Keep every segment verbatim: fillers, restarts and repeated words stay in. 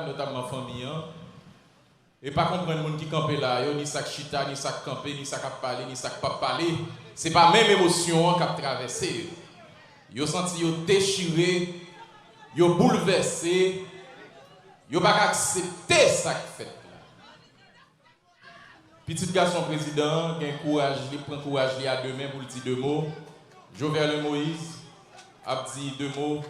notamman fanmi an. E pa konprann moun ki kanpe la a yo, ni sa k chita, ni sa k kanpe, ni sa k ap pale, ni sa k p ap pale. Se pa menm emosyon an k ap travèse yo. Yo santi yo dechire, yo boulvèse, yo pa ka aksepte sa k fèt la. Pitit gason prezidan an gen kouraj li, pran kouraj li a de men pou l di de mo. Jovenel Moïse ap di de mo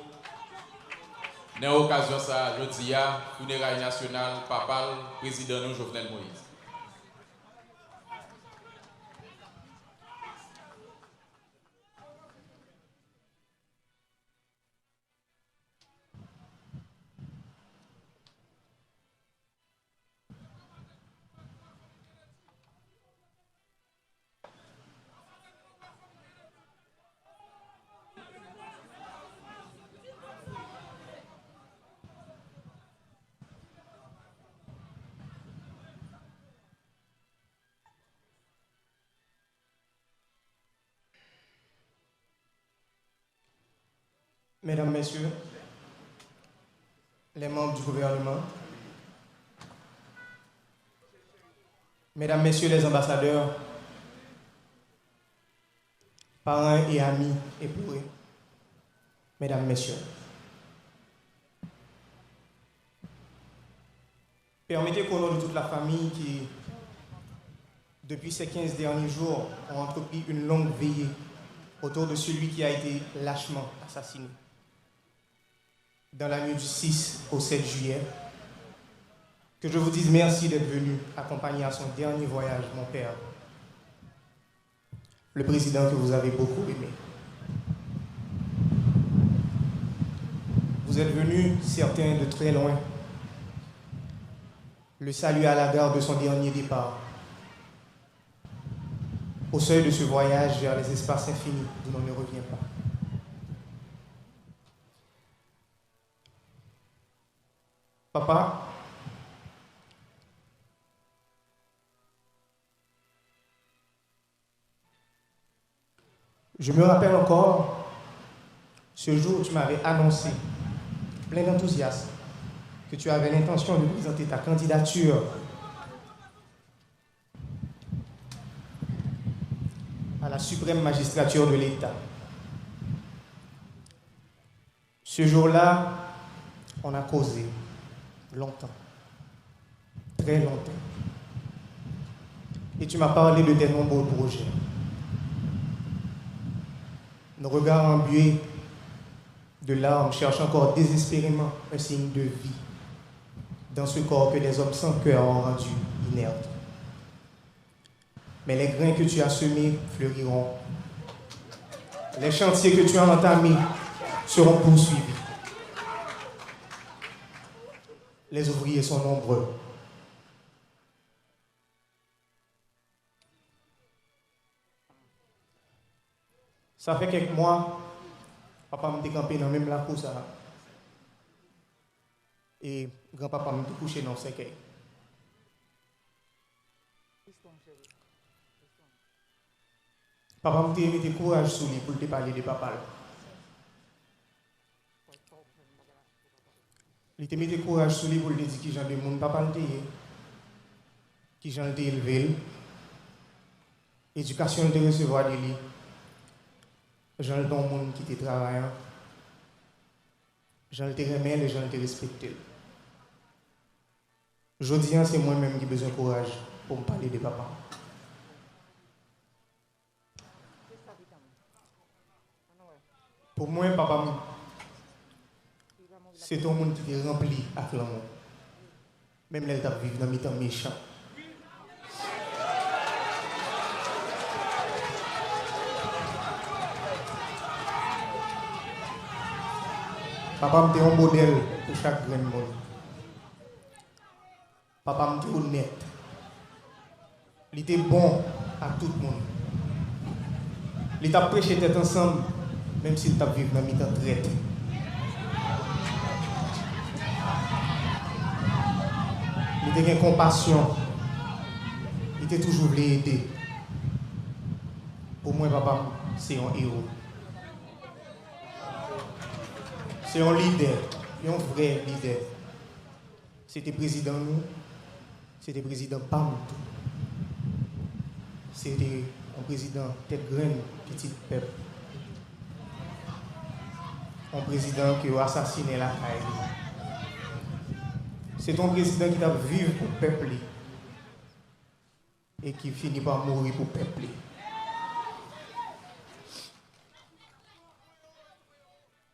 nan okazyon sa a jodi a, fineray nasyonal papa l, prezidan nou Jovenel Moïse. Mesdames, Messieurs les membres du gouvernement, Mesdames, Messieurs les ambassadeurs, parents et amis éplorés, Mesdames, Messieurs, permettez qu'au nom de toute la famille qui, depuis ces quinze derniers jours, ont entrepris une longue veillée autour de celui qui a été lâchement assassiné dans la nuit du six au sept juillet, que je vous dise merci d'être venu accompagner à son dernier voyage mon père, le président que vous avez beaucoup aimé. Vous êtes venus, certains, de très loin. Le saluer à la gare de son dernier départ. Au seuil de ce voyage vers les espaces infinis d'où l'on ne revient pas. Papa, je me rappelle encore ce jour où tu m'avais annoncé, plein d'enthousiasme, que tu avais l'intention de présenter ta candidature à la suprême magistrature de l'État. Ce jour-là, on a causé longtemps, très longtemps. Et tu m'as parlé de tes nombreux projets. Nos regards embués de larmes cherchent encore désespérément un signe de vie dans ce corps que des hommes sans cœur ont rendu inerte. Mais les grains que tu as semés fleuriront. Les chantiers que tu as entamés seront poursuivis. Les ouvriers sont nombreux. Sa fè kèk mwa, papa m te kanpe nan menm lakou sa a. E granpapa m te kouche nan yon sèkèy. Papa m te mete kouraj sou li pou l te pale de papa l. Li te mete kouraj sou li pou l te di kijan de moun papa l te ye, kijan l te elve l, edikasyon l te resevwa de li, jan l te yon moun ki te travayan, jan l te renmen l e jan l te respekte l. Jodi a, se mwen menm ki bezwen kouraj pou m pale de papa m. Pou mwen, papa m, se te yon moun ki te ranpli ak lanmou, menm lè l t ap viv nan mitan mechan. Papa m te yon modèl pou chak grenn moun. Papa m te onèt. Li te bon ak tout moun. Li t ap preche tèt ansanm, menm si l t ap viv nan mitan trèt. Li te gen konpasyon. Li te toujou vle ede. Pou mwen, papa m se yon ewo. Se yon lidè, yon vrè lidè. Se te prezidan nou, se te prezidan pa m tou. Se te yon prezidan tèt grenn, pitit pèp. Yon prezidan ke yo asasinen lakay li. Se te yon prezidan ki t ap viv pou pèp li e ki fini pa mouri pou pèp li.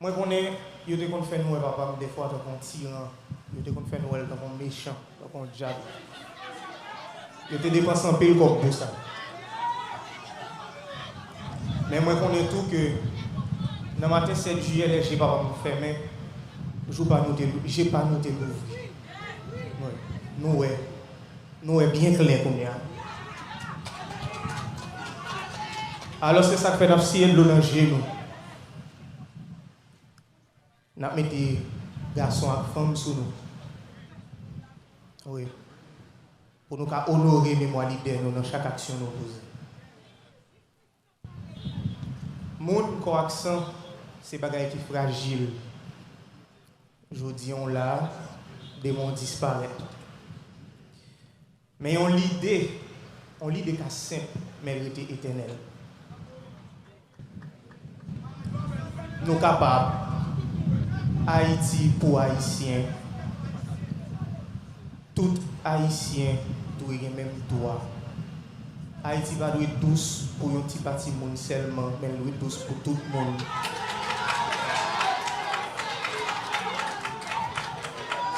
Mwen konnen yo te konn fè nou wè papa m dèfwa tankou yon tiran. Yo te konn fè nou wè l tankou yon mechan, tankou yon dyab. Yo te depanse anpil kòb pou sa. Men mwen konnen tou ke nan maten sèt jiyè, lè je papa m fèmen, jou pa nou te, je pa nou te louvri. Wi, nou wè. Nou wè byen klè kounye a. Alò, se sa k fè n ap siye dlo nan je nou. N ap mete gason ak fanm sou nou. Wi. Pou nou ka onore memwa lidè nou nan chak aksyon nou poze. Moun, kò ak san, se bagay ki frajil. Jodi a w la, demen w disparèt. Men yon lide, yon lide ka senp, men l rete etènèl. Nou kapab. Ayiti pou Ayisyen. Tout Ayisyen dwe gen menm dwa. Ayiti pa dwe dous pou yon ti pati moun sèlman, men l dwe dous pou tout moun.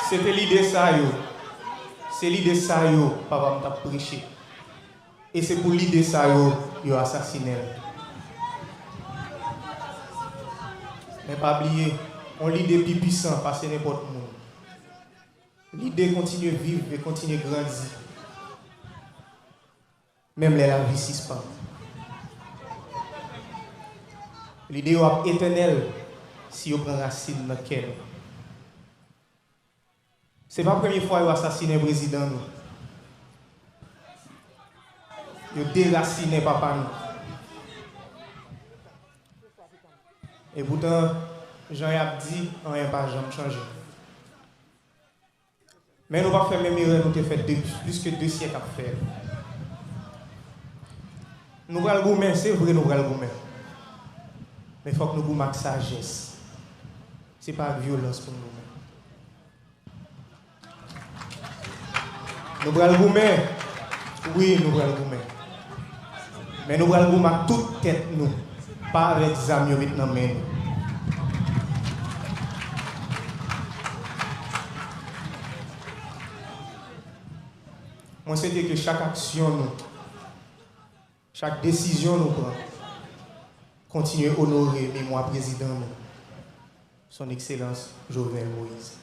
Se te lide sa yo, se lide sa yo papa m t ap preche. E se pou lide sa yo, yo asasinen l. Men pa bliye, yon lide pi pwisan pase nenpòt moun. Lide kontinye viv e kontinye grandi, menm lè lavi sispann. Lide yo ap etènèl si yo pran rasin nan kè nou. Se pa premye fwa yo asasinen prezidan nou. Yo derasinen papa nou. Epoutan, jan y ap di, anyen pa janm chanje. Men nou p ap fè menm erè nou te fè de, plis ke de syèk ap fè. Nou pral goumen, se vre nou pral goumen. Men fòk nou goumen ak sajès. Se pa ak vyolans pou n goumen. Nou pral goumen. Wi, nou pral goumen. Men nou pral goumen ak tout tèt nou, pa avèk zam yo met nan men nou. Mwen swete ke chak aksyon nou, chak desizyon nou pran, kontinye onore memwa prezidan nou, Son Ekselans Jovenel Moïse.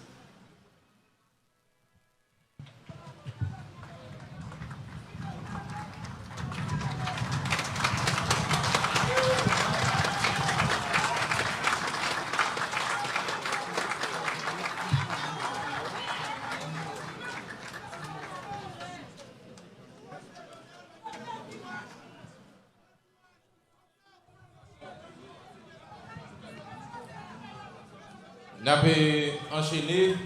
N ap, e, anchene.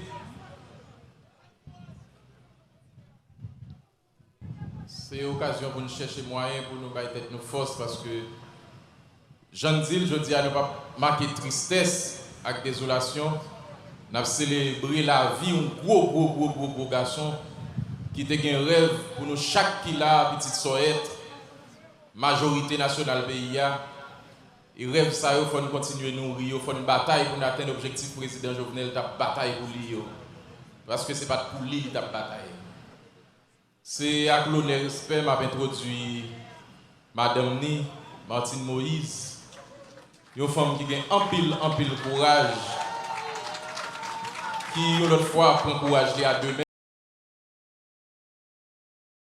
Se okazyon pou n chèche mwayen pou nou bay tèt nou fòs, paske, jan n di l, jodi a, nou p ap make tristès ak dezolasyon. N ap selebre lavi yon gwo, gwo, gwo, gwo, gwo gason ki te gen rèv pou nou chak ki la a, pitit Sòyèt, majorite nasyonal peyi a. E rèv sa yo, fò n kontinye nouri yo, fò n batay pou n atenn objektif Prezidan Jovenel t ap batay pou li yo. Paske se pa t pou li li t ap batay. Se ak lonè, respè, m ap entwodui madanm ni, Martine Moïse, yon fanm ki gen anpil, anpil kouraj, ki yon lòt fwa pran kouraj li a de men.